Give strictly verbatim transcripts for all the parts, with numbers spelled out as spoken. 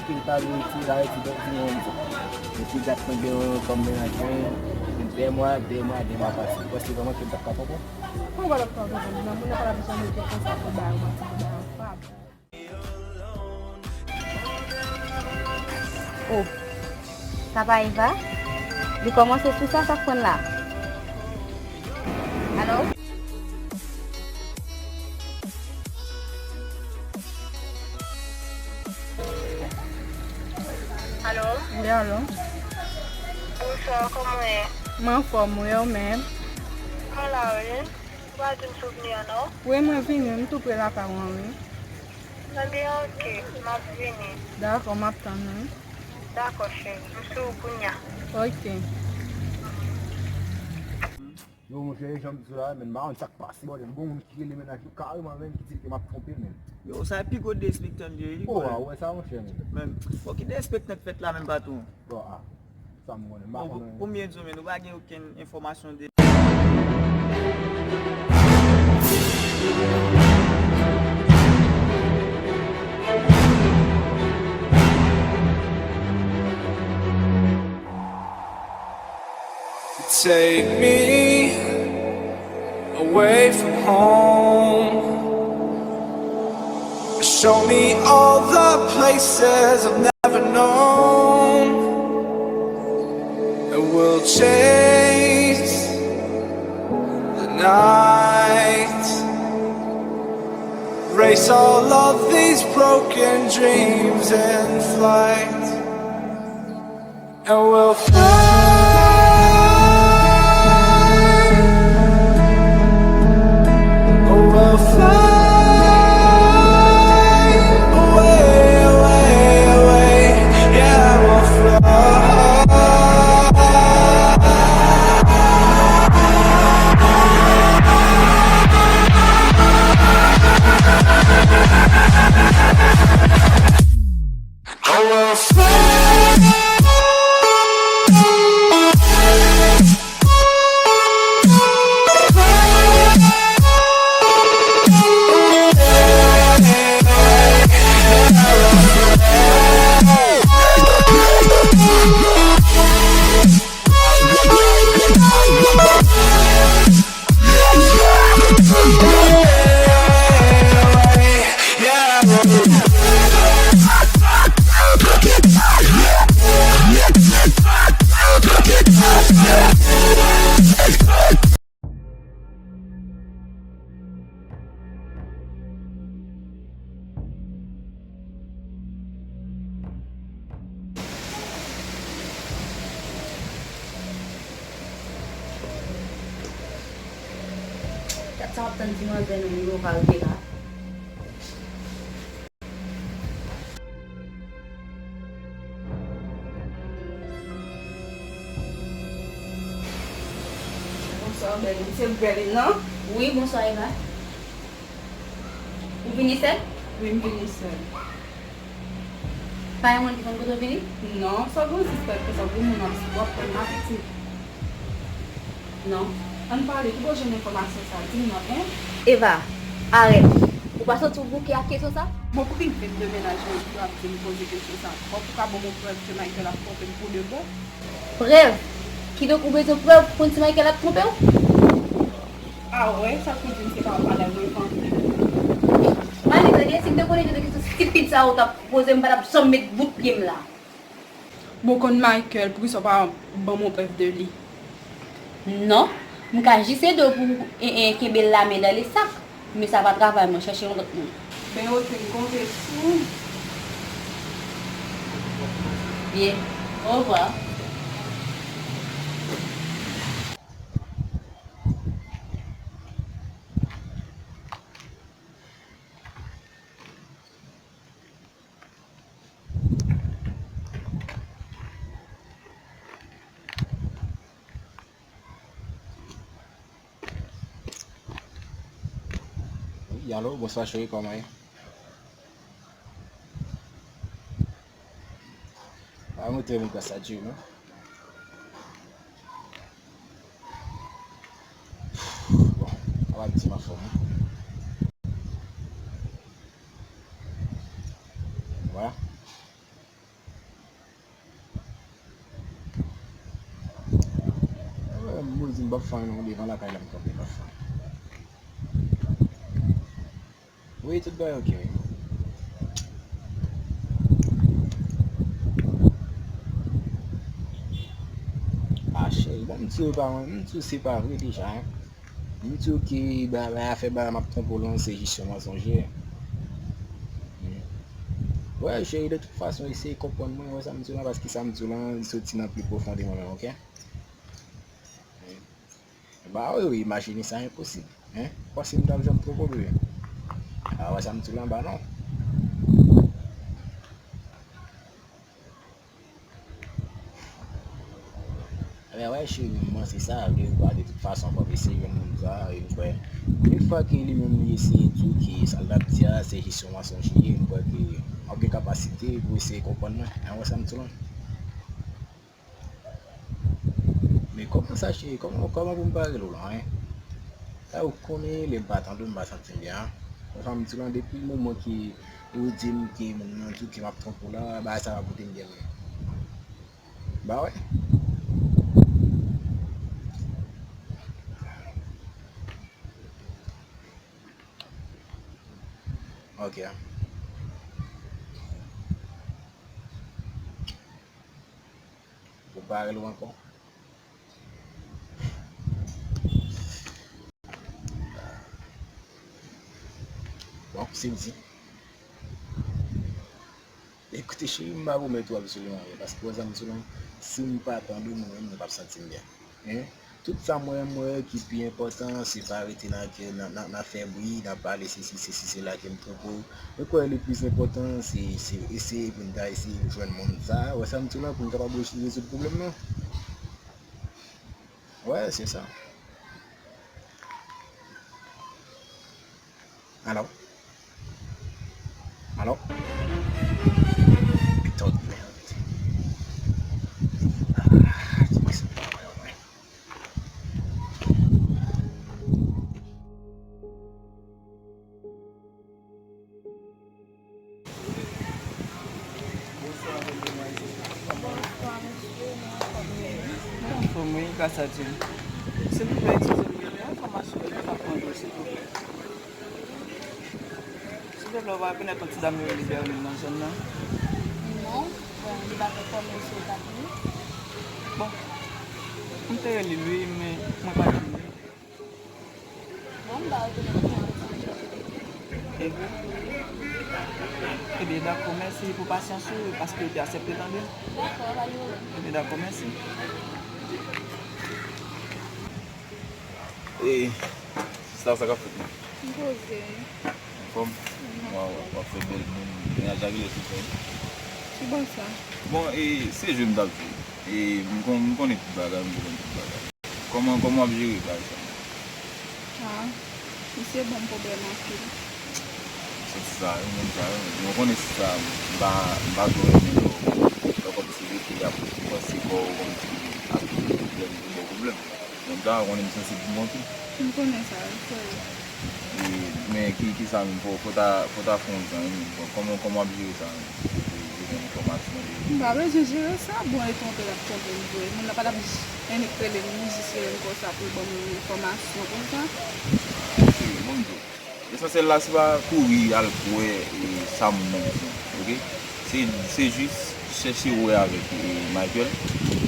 Ke l pa dwe retire la, retire dòt di yon moun sa. Epi dat mwen gen yon fanm mennaj mwen, de mwa, de mwa, de mwa pase. Ou panse vrèman ke m t ap ka pran kò? Kòman w pa t ap ka pran kò? Moun nan pa t ap janm ret konsa pou bay ou manti, pou bay ou fab. Oh, sa pa Eva? Li kòmanse sou sa, sa k pran la? Alo? Alo? Wi, alo. Bonswa, kòman w ye? Mwen anfòm, wi, ou menm? Mwen la, wi. Ou pa di m si w vini an, non? Wi, mwen vini, m tou pre lakay ou an, wi. Ebyen, oke, m ap vini. Dakò, m ap tann ou, wi. Dakò, cheri, m sou ou kounya. Oke. Yo, monchè, jan m di w la, men, m pa konn sa k pase, bòdè. M gon moun ki rele mennaj yo kareman, men, ki di ke m ap twonpe l, men. Yo, sa e pi gwo disrespect m ye, wi. Oh, a, ou wè sa, monchè, men. Men, bon, ki disrespect k fèt la, menm patwon? Bon, a, sa m konnen, m pa konnen. Bon, pou, pou m byen di w, men, nou pa gen okenn enfòmasyon de Take me away from home. Show me all the places I've never known. And we'll chase the night. Race all of these broken dreams in flight. And we'll fly. Oh, we'll fly away, away, away. Yeah, we'll fly. Gad sa w ap tann ti manzè nou yo ka rive la. Bonswa, Berline. Se Berline, non? Wi, bonswa, Eva. Ou vini sèl? Wi, m vini sèl. Pa gen moun ki konn kote w vini? Non, sa w gen zis fè konsa, gen moun ap, w ap pran m apitit. Non. Ann pale, ki bò w jwenn enfòmasyon sa? Di m non, en? Eva, arèt. Ou pa santi w bouke ak kesyon sa? Bon, pou ki vennde mennaj mwen pou w ap di m poze kesyon sa? Fòk ou ka ban m yon prèv ke Michael ap twonpe m pou de bon. Prèv? Kidonk ou bezwen prèv pou konn si Michael ap twonpe w? A, w wè, sa k pou di m se pa yon bagay mwen envante. Malik, tande, si m te konnen jan de kesyon stipid sa yo w t ap poze m, m pa t ap janm met bout pye m la. Bon, konn Michael, poukisa w pa ban m yon prèv de li? Non, m ka jis ede w pou, e, e, kenbe lamen dan lesak, men sa pa travay mwen, chèche yon lòt moun. Ben, oke, m konte sou ou. Byen, orevwa. Wi, alo, bonswa cheri, kòman ye? Pa montre mwen gras a Dye, non. Bon, sa va, ti m anfòm, wi. Vwala. M p ap fè anyen non, devan lakay la m kanpe, m p ap fè anyen. Wi, tout bagay ok, wi. Ah, cheri, bon, m di w pa, m di w se pa vre deja, hein. M di w ke ba, ba, afè ba, m ap twonpe w lan, se jis yon mansonjè. Hmm. Wè, cheri, de tout fason, eseye konprann mwen, wè sa m di w lan, paske sa m di w lan, li soti nan pi pwofon de mwen menm, ok? Ba wi, wi, imajine sa enposib. Hein? Ou panse m t ap janm twonpe w, bebe? A, wè sa m di w lan ba non. Ebyen, wè, cheri, m panse sa, vle ou pa, de tout fason, fòk eseye jwenn moun sa, e m kwè, yon fwa ke li menm li eseye di w ke sa l t ap di a, se jis yon mansonj li ye, m kwè ke w ap gen kapasite pou eseye konprann mwen. Hein, wè sa m di w lan. Men kòman sa, cheri? Kòman, kòman pou m pa rele w lan, hein? Sa ou konnen, lè m pa tande w, m pa santi m byen, hein? Sa m di w lan, depi moman ke ou di m ke moun nan di w ke m ap twonpe w la, bagay sa pa pote m byen menm. Ba wè. Ok. Ou pa rele w ankò? Bon, se di. Ekoute, cheri, m pa pwomèt ou absoliman anyen, paske wè sa m di w lan, si m pa tande w, mwen menm, mwen p ap santi m byen. Hein? Tout sa mwen, mwen wè ki pi enpòtan, se pa rete nan, nan, nan, nan fè bri, nan pale sesi, sesi, sela ke m twonpe w. Mwen kwè le plis enpòtan, se, se eseye pou n ta eseye jwenn moun sa, wè sa m di w lan, pou n kapab rezoud pwoblèm nan. Wè, se sa. Alo? Alo? Putain de merde. Ah, dis-moi ça. Bonswa, mesye, nou anfòm? Nou anfòm, wi, gras a Dye. Silvouplè, eskize m, gen de enfòmasyon ke m t ap mande w, silvouplè. Silvouplè, ou pa rekonèt yon ti dam yo rele Berline nan zòn nan? Non, bon, li pa t enfòme sou dat li. Bon, m te rele l, wi, men mwen pa jwenn li. Bon, m pa rekonèt non an. Ebyen, ebyen, dakò, mèsi pou pasyans ou, paske w te aksepte tande. Dakò, pa gen pwoblèm. Ebyen, dakò, mèsi. E, sista, sa k ap fèt, non? M poze. Anfòm? Mhm. Waw, w ap fè bèl moun. Mennaj la kilès ou fè? Ki bò sa? Bon, e, se jwe m t ap jwe. E, m kon-, m konnen tout bagay, m konprann tout bagay. Kòman, kòman w ap jere bagay sa? Ah, misye ban m pwoblèm anpil. Se ti sa, wi, menm sa, wi. Mwen konnen se sa, m pa, m pa twò renmen lè w, lè w kòmsi rete ap panse kò w kòmsi ap pwoblèm pou bò pwoblèm. Menm sa, w konnen m sansib pou mwen tou. M konnen sa, wi, frè. E, men ki, ki sa menm, fò, fò ta, fò ta fè yon jan, wi. Bon, kòman, kòman w ap jere sa menm? Pou, pou jwenn enfòmasyon de... M pa bezwen jere sa, bon, e twonpe l ap twonpe m vre. Moun nan pa t ap annik rele m, jis rele m konsa pou l ban m yon enfòmasyon konsa. Cheri, bon, m di w, lesansyèl la, se pa kouri al kwè, e, sa moun nan bezwen, oke? Se, se jis chèche wè avèk, e, Michael, e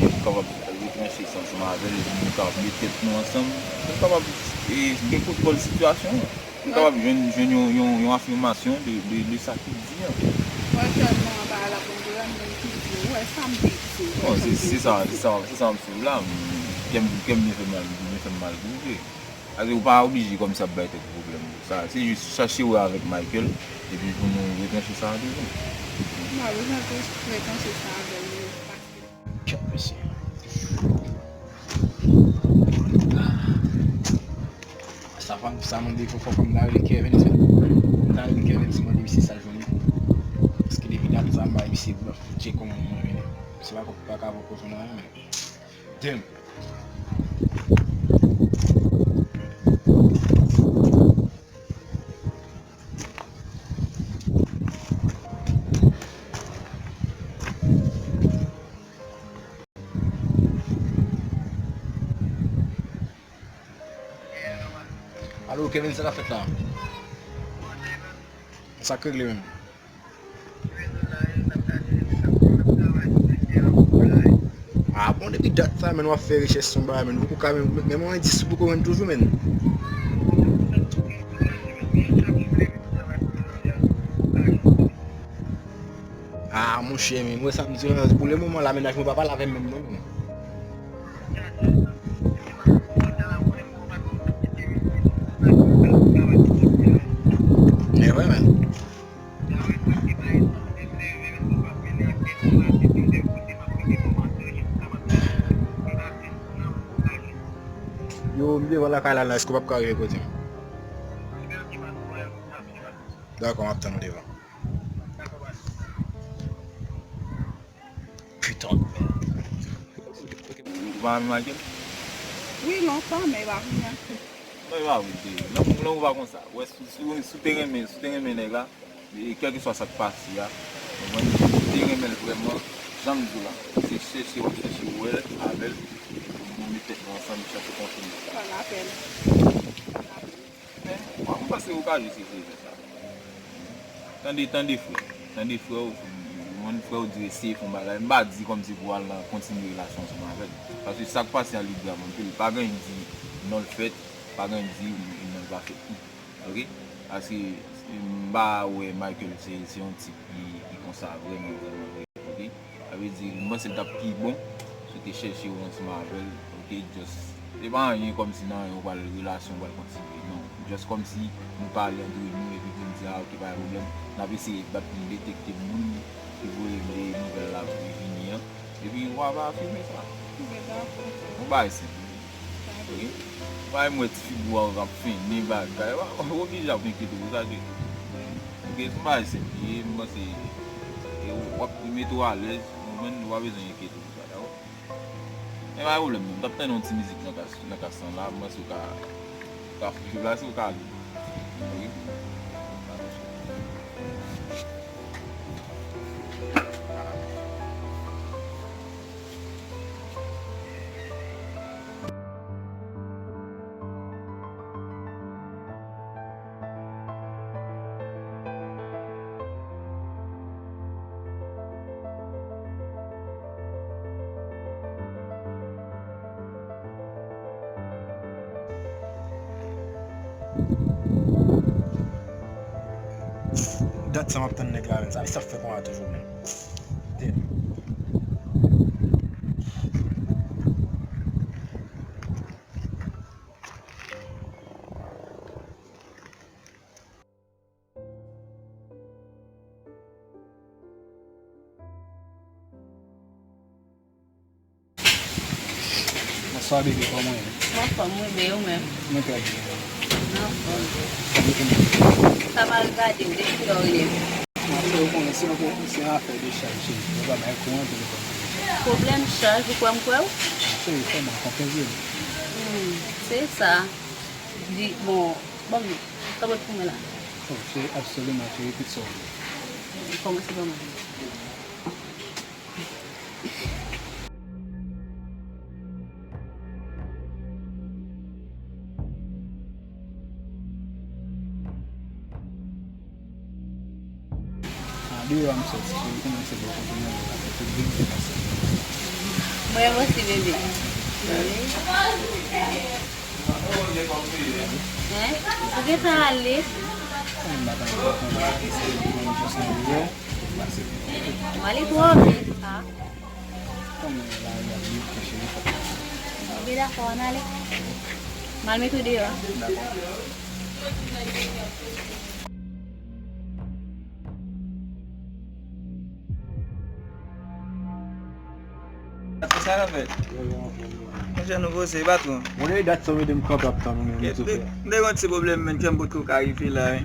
pou kapab retranche sa ansanm avè l, epi nou kapab met tèt nou ansanm, pou nou kapab, e, gen kontwòl sitiyasyon an. Pou nou kapab jwenn, jwenn yon, yon, yon afimasyon de, de, de sa ki di an. Wè sèlman anba la konn jwe a, menm ki di, wè sa m te di, wè sa m te di. Bon, se, se sa, se sa, se sa m swiv la. M, kè m, kè m byen fè mal, byen fè m mal tou vre. Paske ou pa oblije kòmsi ap bay tèt ou pwoblèm pou sa. Se jis chache wè avèk Michael, epi pou nou retranche sa a devan. M pa bezwen retranche sa avè l, paske... Kèt, mesye. Sa pa, sa mande fò, fò, fò m ta rele Kevin, ti. M ta rele Kevin, ti, mande misye sa l jwenn li. Paske depi dat sa, m bay misye blof. Tchek yon moun mwen vini. Se pa kòb pa ka poko jwenn anyen, men. Damn. Alo, Kevin, sa k ap fèt la? Sa k regle menm? Ah bon, depi dat sa, menn, w ap fè rechèch sou yon bagay, menn, ou poko ka menm, menm yon endis ou poko jwenn toujou, menn. Ah, monchè, men mwen sa m di w, pou le moman la, mennaj mwen pa pale avè m menm non, men. Men vre, men. Yo, m devan lakay la, la, èske w p ap ka rive kote m? Dakò, m ap tann ou devan. Putain de merde. Ou pa renmen Michael? Wi, lontan, men li pa vini ankò. Non, li pa vini. Lanmou, lanmou pa konsa. Wè, si, si, si w te renmen, si w te renmen nèg la, e kèlkeswa sa k pase a, ou konprann, si w te renmen l vrèman, jan m di w la, se chèche w ap chèche wè l avè l, pou nou met tèt nou ansanm, chèche konfini. Sa pa lapèn. Men, mwen, mwen panse ou ka jis eseye fè sa. Tande, tande, frè. Tande, frè w, mwen, frè w di eseye fè yon bagay. M pa di kòmsi pou al nan kontinye relasyon ansanm avè l. Paske sa k pase a, li grav anpil. Pa gen anyen di non l fèt, pa gen anyen di non l pa fèt tou. Oke? Paske m pa wè Michael se, se yon tip ki, ki konsa vrèman, vrèman vre. Oke? Sa vle di, m panse l t ap pi bon si w te chèche w ansanm avè l, oke, just, se pa anyen kòmsi nan anyen ou pral relasyon ou pral kontinye, non. Just kòmsi nou pale antre nou epi pou n di, ah, oke, pa gen pwoblèm, n ap eseye bat pou n detekte moun ki voye nouvèl la pou li vini an, epi w ap afime sa. Yon bagay senp. Wi. Bay mwen ti figi w ap fennen bagay. W oblije ap enkyete pou sa, cheri. Ok, se yon bagay senp li ye, m panse, e w ap mete w alèz, ou menm ou pa bezwen enkyete pou sa, dakò? Men pa gen pwoblèm non, m t ap tande yon ti mizik nan kas, nan kas lan la, m panse w ka, w ka deplase, w ka ale. Ok? Dat sa m ap tann nèg la, menn. Sa, sa fè konsa toujou, menn. Damn. Bonswa, bebe, kòman w ye? M anfòm, wi, men ou menm? Mwen trè byen. M anfòm. Sa m te konn. Sa m al gade w, depi kilè w rele m? Mache, ou konnen, se yon, se yon afè de chaj, cheri. Yo pa bay kouran, telefòn nan gen chaj. Pwoblèm chaj, ou kwè m kwè w? Cheri, fè m rakonte vye. Hmm, se sa. Di, bon, ban m, sa w ap foumen la? Oh, cheri, absoliman, cheri, tout sa w vle. Kòmanse ban mwen. A, deyò a m sòti, cheri, kòmanse bò kote mwen, m ap fè tout byen ki pase. Mwen osi, bebe. Hein? Ou gentan ale? Mwen pa t anvi konn, mwen jis nan deyò, m pase. M ale twò vit, a. Kòman lari a ye, cheri, fòk nou sòti. Ok, dakò, ann ale. M al met ou deyò. Dakò. Sa k ap fèt? Monchè, nou poze, e pa twò. Bon, e dat sa w mete m kanpe ap tann ou menm, tou fè. M te gen yon ti pwoblèm, menn, fè m potko ka rive la, wi.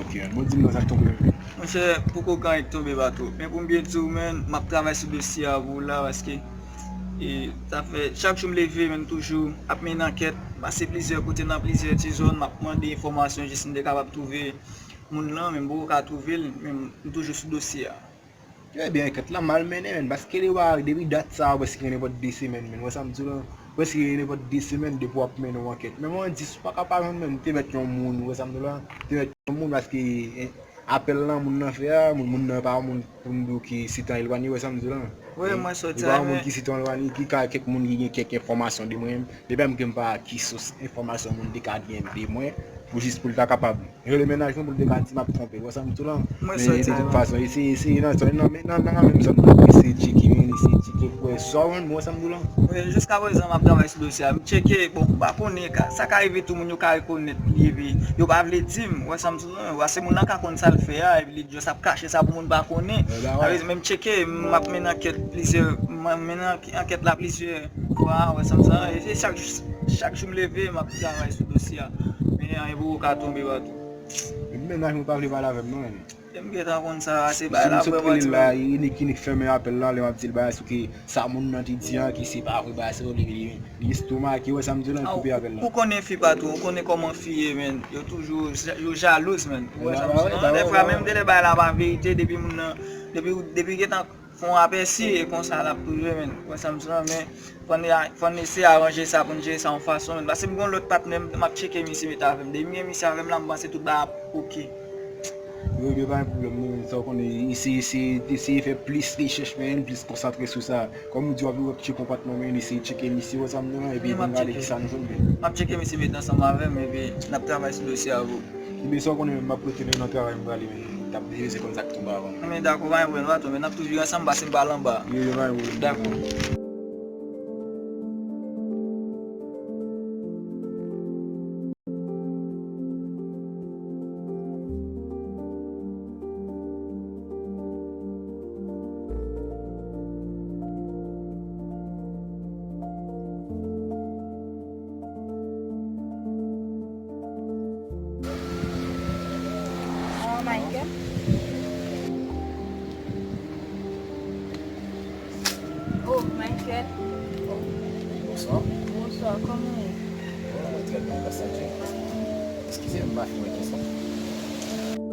Ok, bon, di m non sa k tonbe menm. Monchè, poko gen anyen k tonbe, pa twò. Men pou m byen di w, menn, m ap travay sou dosye a pou w la, paske, e, sa fè chak jou m leve, menn, toujou ap mennen ankèt, m pase plizyè kote nan plizyè ti zòn, m ap mande enfòmasyon jis m te kapab twouve moun lan, men m poko ka twouve l, men m toujou sou dosye a. Trè byen, ankèt la mal mennen, menn, paske li pa, depi dat sa a, prèske gen nenpòt de semèn, menn. Wè sa m di w lan? Prèske nenpòt de semèn depi w ap mennen yon ankèt. Men mwen di, si w pa ka pa jwenn, men m te mèt yon moun, ou wè sa m di w la? M te mèt yon moun paske, eh, apèl lan moun nan fè a, moun, moun nan pa yon moun pou m di w ki sitan elwanye, ou wè sa m di w la? Wi, mwen soti. Li pa yon moun ki sitan elwanye, ki ka kèk moun ki gen kèk enfòmasyon de mwen. Depi m gen pa ki sous enfòmasyon moun te ka gen de mwen, pou jis pou l ta kapab rele mennaj mwen pou l te ka di m ap twonpe, ou wè sa m di w la? Men de tout fason, eseye, eseye nan, nan, nan, nan menm zòn nan, eseye tcheke, men eseye tcheke pou wè sa w jwenn, ou wè sa m di w la? Wi, jiska prezan, m ap travay sou dosye a. M tcheke, bon, m pa konnen, ka, sa ka rive tou, moun yo ka rekonèt li, epi yo pa vle di m, ou wè sa m di w la? Paske moun nan ka konn sa l fè a, epi li just ap kache sa pou moun pa konnen. Sa vle di, men m tcheke, m ap mennen ankèt plizyè, m ap mennen ank-, ankèt la plizyè fwa, ou wè sa m di w la? E se chak, chak jou m leve, m ap travay sou dosye a. Men anyen poko ka tonbe patou. Epi mennaj mwen pa vle pale avè m non, men. E m gentan konn sa, se bagay la vrèman ti la, inik, inik fèmen apèl la, lè m ap di l bagay sou ki sa moun nan te di an, ki se pa vre, bagay sa yo, li, li, li estomake, ou wè sa m di w la, l koupe apèl la. Ou konnen fi patou, ou konnen kòman fi ye, men. Yo toujou, yo jalouz, men. Ou wè sa m di w la? Dèfwa, menm de lè bagay la pa verite, depi moun nan, depi, depi gentan fè yon apèsi, e konsa l ap toujou, men. Ou wè sa m di w la? Men, fò n, fò n eseye aranje sa pou n jere sa yon fason, men. Paske m gen yon lòt patnè m, m ap tcheke misye met avè m. Depi m gen misye avè m la, m panse tout bagay ap oke. Yo, yo pa gen pwoblèm, men, sa w konnen, eseye, eseye, eseye fè plis rechèch, men, plis konsantre sou sa. Kòm ou di, w ap, w ap tcheke yon patnè w, men, eseye tcheke misye, ou wè sa m di w la, epi pou n gade kisa nou jwenn, men. M ap tcheke misye met ansanm avè m, epi n ap travay sou dosye a pou. Ebyen, sa w konnen, men, m ap rete, men, nan travay m prale, men, m t ap bezwen konn sa k tonbe avan. Men dakò, pa gen pwoblèm, patwon, men n ap tou vire ansanm, pase m pa l anba. Yo, yo, pa gen pwoblèm. Dakò. Oh, Michael. Oh, Michael. Oh, bonswa. Bonswa, kòman w ye? Oh, mwen trè byen, grâce à Dieu. Eskize m, m pa fin wè kiyès la.